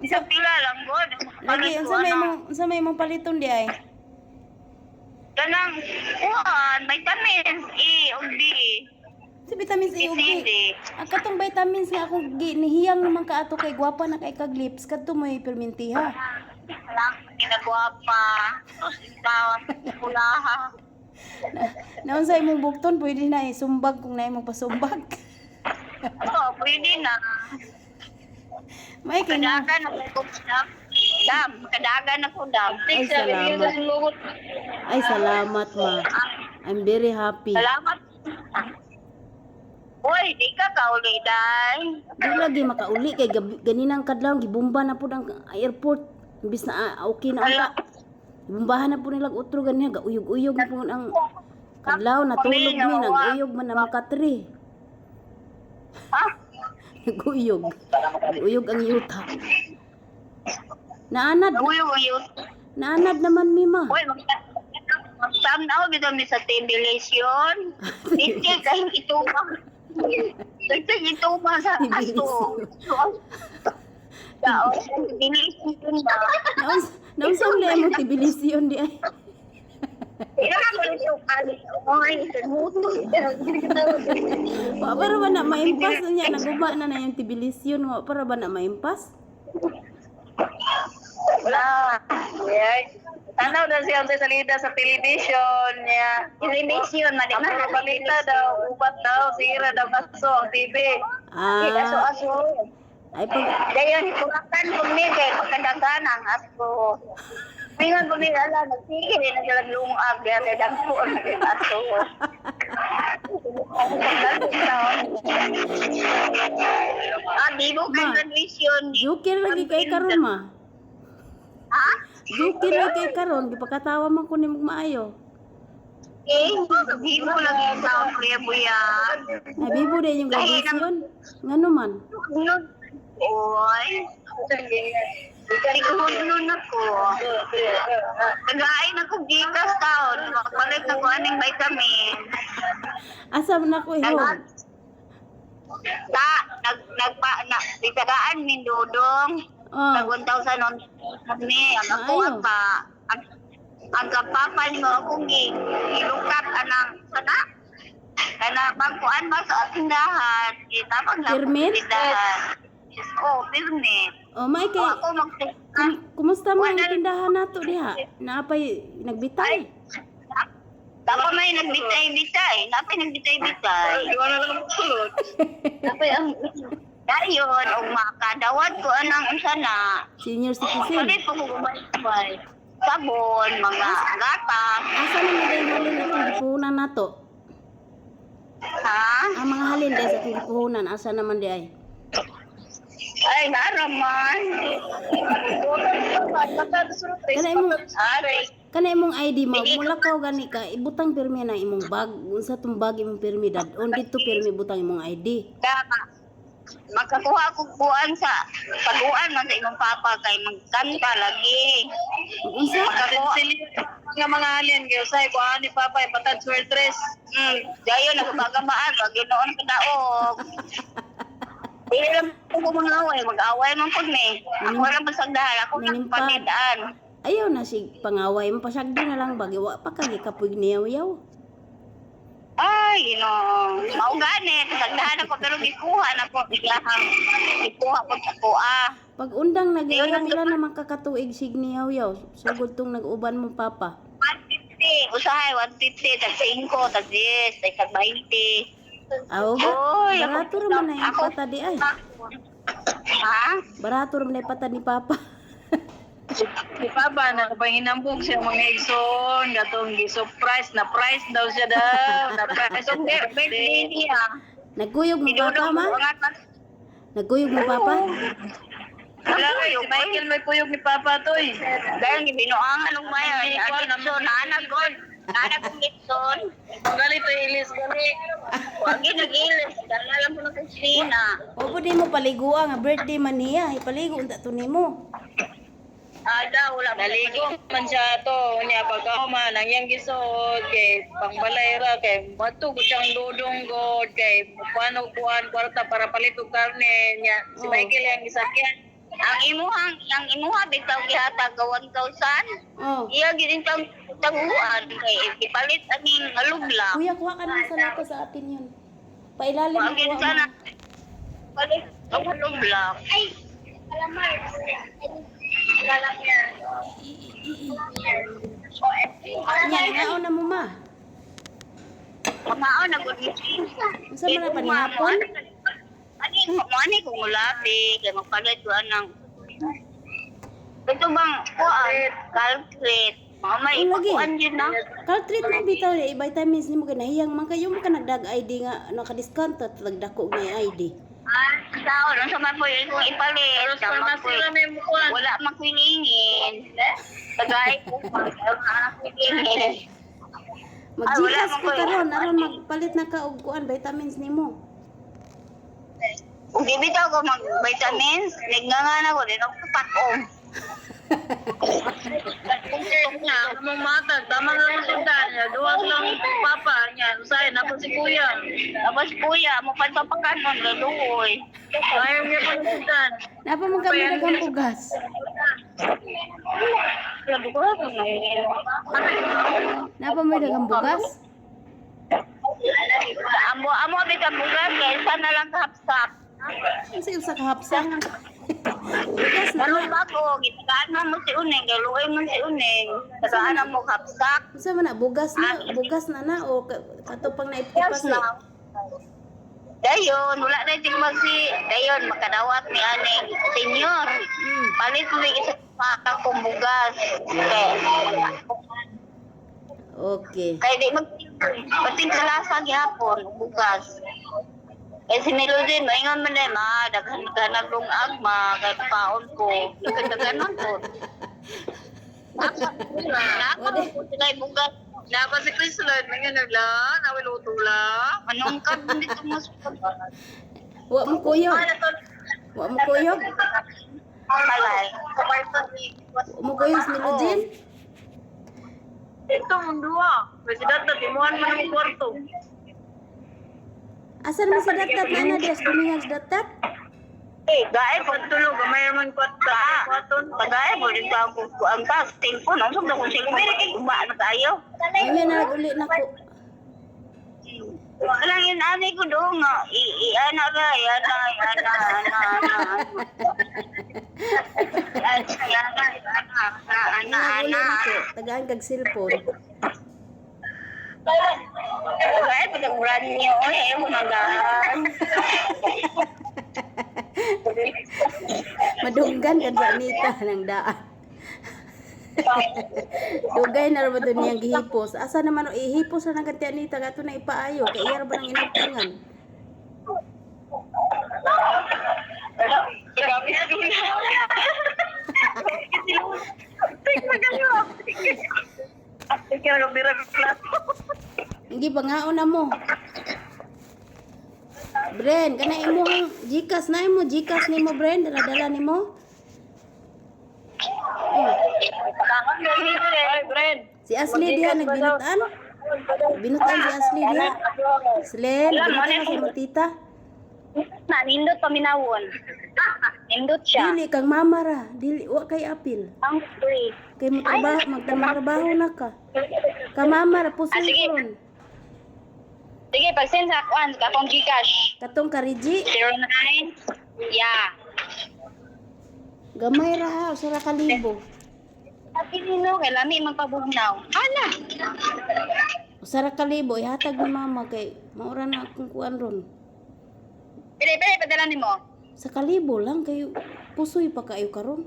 Sa pila lang god. Lagi unsa may imong paliton di ay? Kanang kuan, vitamins E ug D. Si vitamins E ug C, D. D. Ang katong vitamins nga akong nihiyang naman kaato kay gwapa na kay kag lips kadto mo'y permintiha. Lang ginagwapa. Tapos ikaw, pulaha. Naunsa imong bukton pwede na isumbag kung na imong pasumbag. Oo, pwede na. May kay na. Kadagan ako dam. Dam, kadagan ako dam. Ay, salamat. Ay, salamat, ma. I'm very happy. Salamat. Uy, di ka kauli, day. Di lagi makauli kay ganinang kadlaw gibomba na pud ang airport. Imbis na okay na unta. Gibombahan na pud nilang utro ganina, gauyog-uyog na pud ang kadlaw, natulog mi, nag-uyog man na makatri. Ha? Nag-uyog. Nag-uyog ang yuta. Naanad, Uy, uy, uy. naanad naman mi, ma. Uy, mag-sam na ako bitaw mi sa Tibilisyon. Hindi kayo ituma. Hindi ituma sa aso. Sao, Tibilisyon ba? Naunsa ang mo tibilisyon di ay. Wa para ba na maimpas niya, naguba na na yung tibilisyon, wa para ba na maimpas? Wala. Yeah. Tanaw na siya sa salida sa television niya. Television, mali Ang mga balita daw, ubat daw, sira daw kaso ang TV. Ah, Aso-aso. ay pag Dayon, hikurakan ko mi kay pagkadagan ang aso. Pingan ko mi, ala, nagsige, naglaglungag, kaya kay dagpo ang aso. Ah, di mo kay Ma. graduation. Joker lagi kay karon, ma. Ha? Joker lagi kay karon, gipakatawa man ko nimo maayo. Eh, di mo lagi sa kuya buya. Nabibo din yung graduation. Ngano man? Nun, oy. Ikuhunod ako. Tagain ako gikas taon. Makapalit ako aning vitamin. Asa man ako ihog? Ta, nag, nagpa, na, itagaan min dudong. Oh, Tag 1,000 on kami. Ang ako Maayo. ang pa, ang kapapa mo akong gilukat anang sana. Kana bangkuan ba sa tindahan? Itabang lang ko sa Permit? tindahan. Oh, permit. Oh may kay Ako mag kumusta man ang tindahan nato diha? Naapay nagbitay. Dapat may nagbitay-bitay. Napay nagbitay-bitay. Iwan na lang magsulod. Napay ang dayon og makadawat ko anang unsa na. Senior citizen. Palit po ko gumay. Sabon, mga gatas. Asa naman dahil halin atong gipuhunan nato? Ha? Ang mga halin dahil sa atong gipuhunan, asa naman di ay? Ay, naraman. Kana imong Aray. kana imong ID mo, mulakaw gani ka, ibutang pirmi na imong bag, unsa tong bag imong pirmi dad-on didto pirmi butang imong ID. Tama. Makakuha ko kuan sa paguan man sa imong papa kay magkanta lagi. Unsa? Makakuha. Nga mga alien, kaya usay, kuhaan ni Papa, ipatad swertres. Dayon nagpagamaan wag ginoon ka daog. Dili lang po ko mga away, mag-away man pud ni. Ako lang pasagdahan, ako lang Nanimpad. panidaan. Ayaw na si pangaway mo, pasagdo na lang bag wa pa ka gikapoy niyaw-yaw. Ay, Ginoo. Mao gani, pasagdahan ako pero gikuha na ko biglahan. Gikuha ko sa kuha. Pag undang Ayaw nag na- pila naman kakatuig sig niyaw-yaw, sugod tong nag-uban mo papa. 150, usahay 150, tag 5, tag 10, tag 20. Aw ga, Oy, barato ra man na yung pata di ay. Ha? Barato ra man na yung pata ni papa. Si Papa, nakapanginambog siya mga igsoon, gatong gi-surprise, na price daw siya daw, na price. So, birthday niya. Nagkuyog mo papa Idudong ma? ko nga Nagkuyog mo papa? Wala kay si Michael may kuyog ni Papa to eh. Dahil gibinuangan og maya, ang litson, naanag ko. Naanag kong litson. Gali to ilis gali. Wag nag-ilis. Dala lang ko ng kusina. Opo di mo paliguan nga birthday man niya, ipaligo unta to nimo. Ada, wala pa. Naligo man siya to, niya pagka man ang iyang gisuod kay pangbalay ra kay matugod siyang dudong god kay kuan kuan kwarta para palit og karne niya. Si Oh. Michael yang gisakyan. Ang imuha bitaw gihatag ka 1,000. Oh. Iya gid tang taguan kay ipalit aning alugla. Kuya, kuha ka ng salata sa atin yun. Pailalim Wa ang gid kuha sana mo. palit ang alugla. Ay, kalamar. Nya, ingao na mo, ma. Mao na gud ni. Unsa man na panihapon? Ani mo ani kung ulabi kay magpalit ko anang ito bang kuan calculate. Mao may Ang lagi. kuan yun na. Caltrate mo bitaw eh, vitamins nimo kay nahiyang man kayo mo ka nagdag ID nga naka-discount at nagdako nga ID. Ah, taon unsa man po yung kung ipalit. Pero sa Tama pharmacy po. lang may mukuan. Wala man kuilingin. Tagay ko pa kuilingin. Mag-Gcash wala man ko ko eh. karon aron magpalit na ka og kuan vitamins nimo. Kung di bitaw ko mag vitamins, nagnganga na ko din ako patom. Niya, among matag, tama na lang sundan niya. Duwag lang papa niya. Usay, napon si kuya. Tapos kuya, mo pagpapakanon galuoy. Ayaw niya pang sundan. Napa man kami daghang bugas. Sabi ko, ano na yun? Napa may daghang bugas? Amo amo bitaw bugas kay isa na lang kahapsap. Unsa usa ka hapsa? Bugas na. Karon bago gitagaan mo si Uneng, galuoy mo si Uneng. Tagaan mo hapsak. Unsa man na bugas na na o kato pang Yes naiptipas na. eh. Dayon, wala na tigmag si Dayon, makadawat ni aning senior. Palit mo yung isa pa kong bugas. Kay, Okay. kay di mag pating kalasa gihapon bugas. Kay si Melody, maingon man na, ma, daghan ka na lungag, ma, kay paon ko. Nagkadaganon ko. Napa ko sila bugas. Napa si Chris Lloyd, mga nagla, nawiluto lang. Anong ka dito mo sa Wa mo kuyog. Wa mo kuyog. Palay. Wa mo kuyog si Melodin. Ito, mong duwa. Presidente, timuan mo ng kwarto. Asa naman si Datat na na dias dumingan si Datat? Eh, gaay po. Pagtulog, gamay man kwarto. Kwarto. Pagay po dito ako ang tas telepon ang sugdo kong cellphone uba na kayo. Ay na uli na ko. Walang yun ani ko do nga i i ana ra i ana i ana ana ana ana ana ana ana Ana uli ana na ko. Tagaan kag cellphone. Pagay po ang brand new oy ay mo magaan. Madunggan kan sa Anita ng daan. Dugay na ra ba to niyang gihipos? Asa naman o ihipos na ng kanti Anita kato na ipaayo kay iya ra ba nang inugtungan? Grabe na dula. Ikaw, bira plato. Hindi pa nga na mo. Bren, kana imo ang Gcash na imo Gcash nimo Bren, dala-dala nimo. Oh, Ay, Bren. si Ashley diha nagbinutan. Binutan si Ashley diha. Slen, binutan na si imong tita. Na nindot paminawon. Nindot siya. Dili kang mama ra, dili wa kay apil. Ang free. Kay mo trabaho, magtrabaho na ka. Ka mama ra pusoy Ah, sige. ron. Sige, pag-send sa akuan, akong Gcash. Katong kariji, 09. Yeah. gamay ra ha, usa ra ka libo. Ati nino, kay lami magpabugnaw. Ana. Usa ra ka libo ihatag ni mama kay maura na akong kuan ron. Pili, pili, padala nimo. Sa kalibo lang kay pusoy pa kayo karon.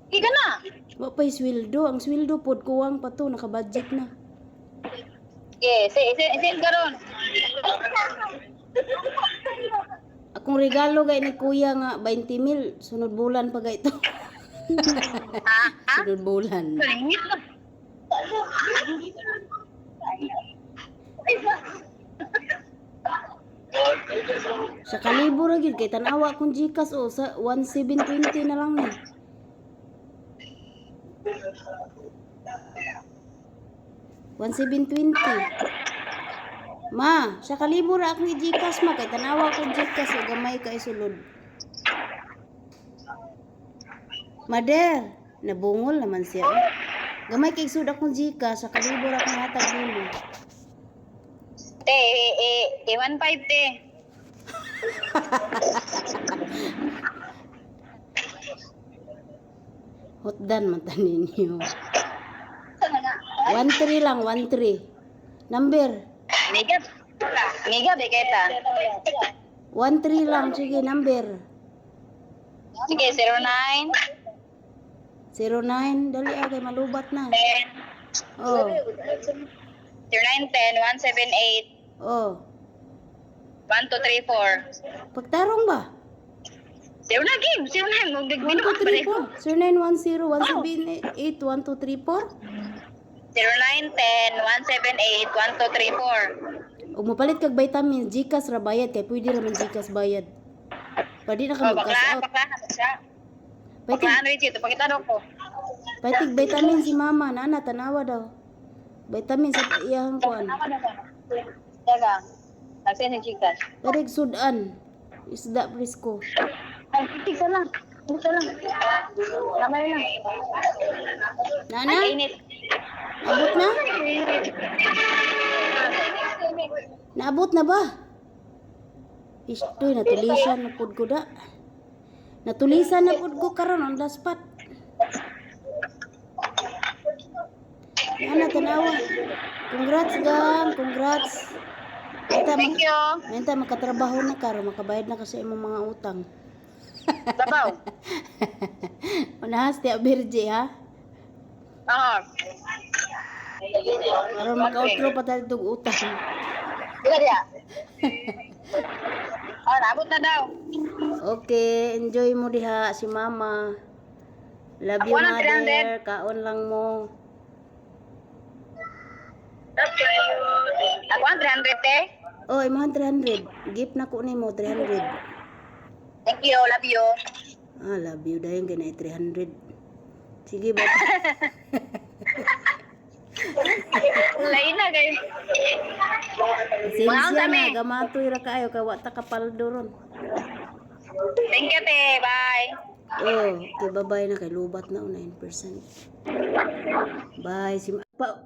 Sige na. Wa pa'y sweldo, ang sweldo pod kuwang pa to, naka-budget na. Sige, send, send karon. Akong regalo gay ni kuya nga 20 mil sunod bulan pa gay to. Ha? Ha? Sunod bulan. Sa kalibo ra gyud kay tan-awa kung GCash o sa 1720 na lang ni. 1720. Ma, sa kalibo ra akong i-GCash ma kay tan-awa kung GCash o gamay kay sulod. Mother, nabungol naman siya, oh. Gamay kay sud akong Gcash sa kalibor akong hatag nimo. Te, eh, eh, 1.5 te. Hotdan man ta ninyo. 13 lang, 13. Number. Mega. Mega, be kita. 13 lang, sige, number. Sige, 09, 09, dali ah, kay malubat na. 10, Oh, 09, 10, 178, oh. 1, 2, 3, 4. Pagtarong ba? 09 game, 09. 1, 2, 3, 4. 0910 178 1234. 09, 10, 178, 1, 2, 3, 4. Ug mopalit kag vitamin, Gcash ra bayad kay pwede ra man Gcash bayad. Pwede na ka Oh, mag-cash bakla, out. bakla, bakla. Paitig, Bakla, ano ito? Pakita daw ko. paitig vitamin si mama, nana tanawa daw. Vitamin sa iyang kuan. Teka, nagsend si Gcash. Pwede sudan. Isda presko. Ay, tigsa lang. Tigsa lang. Kamay lang. Nana, Ay, init. abot na? Naabot na ba? Istoy, natulisan na pud ko da. Natulisan na pud ko karon on the spot. Nana, tanawa. Congrats, gang. Congrats. Menta, Thank you. menta makatrabaho na karon, makabayad na ka sa imong mga utang. Sabaw. Unahas ti Birji ha. Oo. Karon makautro pa tayo tug utang. Bila dia. Oh, naabot na daw. Okay, enjoy mo diha si mama. Love you, Ako ng mother. 300. Kaon lang mo. Ako ang 300 te. Oh, imong 300. Gift na ko nimo 300. Thank you, love you. Ah, love you dayon kay na 300. Sige ba? Lain na kayo. Pasensya Mga na kami. gamatoy ra kaayo kay wa ta kapaldo ron. Thank you, te. Bye. Oh, okay, bye-bye na kay lubat na oh, 9%. Bye si pa,